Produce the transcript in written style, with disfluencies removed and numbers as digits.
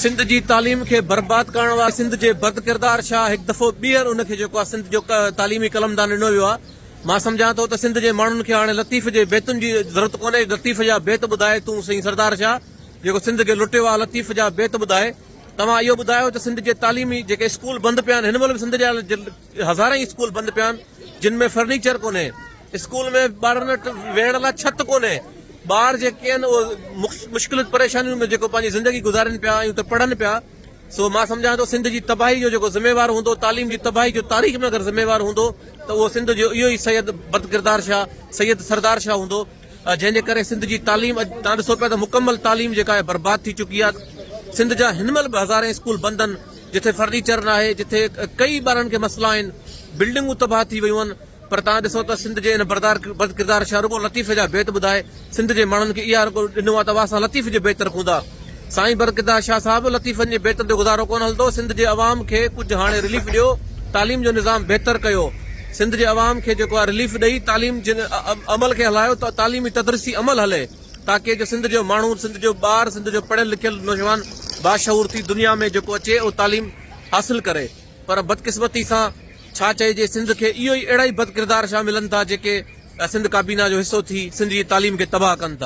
سنڌ جي تعليم کي برباد ڪرڻ واري سنڌ جي بدڪردار شاهه هڪ دفعو ٻيهر ان کي جيڪو آهي سنڌ جو تعليمي قلمدان ڏنو ويو آهي. مان سمجهان ٿو ته سنڌ جي ماڻهن کي هاڻي لطيف جي بيتن جي ضرورت ڪونهي، لطيف جا بيت ٻڌائي تون سائين سردار شاهه جيڪو سنڌ کي لٽيو آهي لطيف جا بيت ٻڌائي توهان اهو ٻڌايو ته سنڌ جي تعليمي جيڪي اسڪول بند پيا آهن هن مهل به سنڌ جا هزارين اسڪول بند پيا آهن جن ۾ فرنيچر ڪونهي اسڪول ۾ ٻارن وٽ ويهڻ لاء ڇت ڪونهي ٻار جيڪي آهن اهي مشڪل پريشانين ۾ جيڪو پنهنجي زندگي گذارين پيا ۽ اتي پڙهن پيا سو مان سمجهان ٿو سنڌ جي تباهي جو جيڪو ذميوار هوندو تعليم جي تباهي جو تاريخ ۾ اگر ذميوار هوندو ته اهو سنڌ جو اهو ئي سيد بدڪردار شاهه سيد سردار شاهه هوندو جنهن جي ڪري سنڌ جي تعليم اڄ تان ڏسو پيا ته مڪمل تعليم جيڪا آهي برباد ٿي چڪي آهي سنڌ جا هن مهل به هزارين اسڪول بند آهن جتي فرنيچر ناهي جتي ڪئي ٻارن کي مسئلا آهن بلڊنگون تباهه ٿي ويون آهن پر توهان ڏسو ته سنڌ جي ان بردار بدڪردار شاهه رڳو لطيف جا بيت ٻڌائي سنڌ جي ماڻهن کي اها رڳو ڏنو آهي ته اوهان اسان لطيف جي بيت رکون ٿا. سائين بدڪردار شاهه صاحب لطيفن جي بيتن تي گذارو ڪونه هلندو سنڌ جي عوام کي ڪجهه هاڻي رليف ڏيو تعليم جو نظام بهتر ڪيو سنڌ جي عوام کي جيڪو آهي رليف ڏئي تعليم جي عمل کي هلايو ته تعليمي تدريسي عمل هلي تاڪي جو سنڌ جو ماڻهو سنڌ جو ٻار سنڌ جو پڙهيل لکيل نوجوان باشعور ٿي دنيا ۾ جيڪو اچي اهو تعليم حاصل ڪري پر بدقسمتي سان ڇا چئجي سنڌ کي اهو ئي اهڙا ئي بدڪردار شاهه ملن ٿا جيڪي سنڌ ڪابينا جو حصو ٿي سنڌ جي تعليم کي تباهه ڪن ٿا.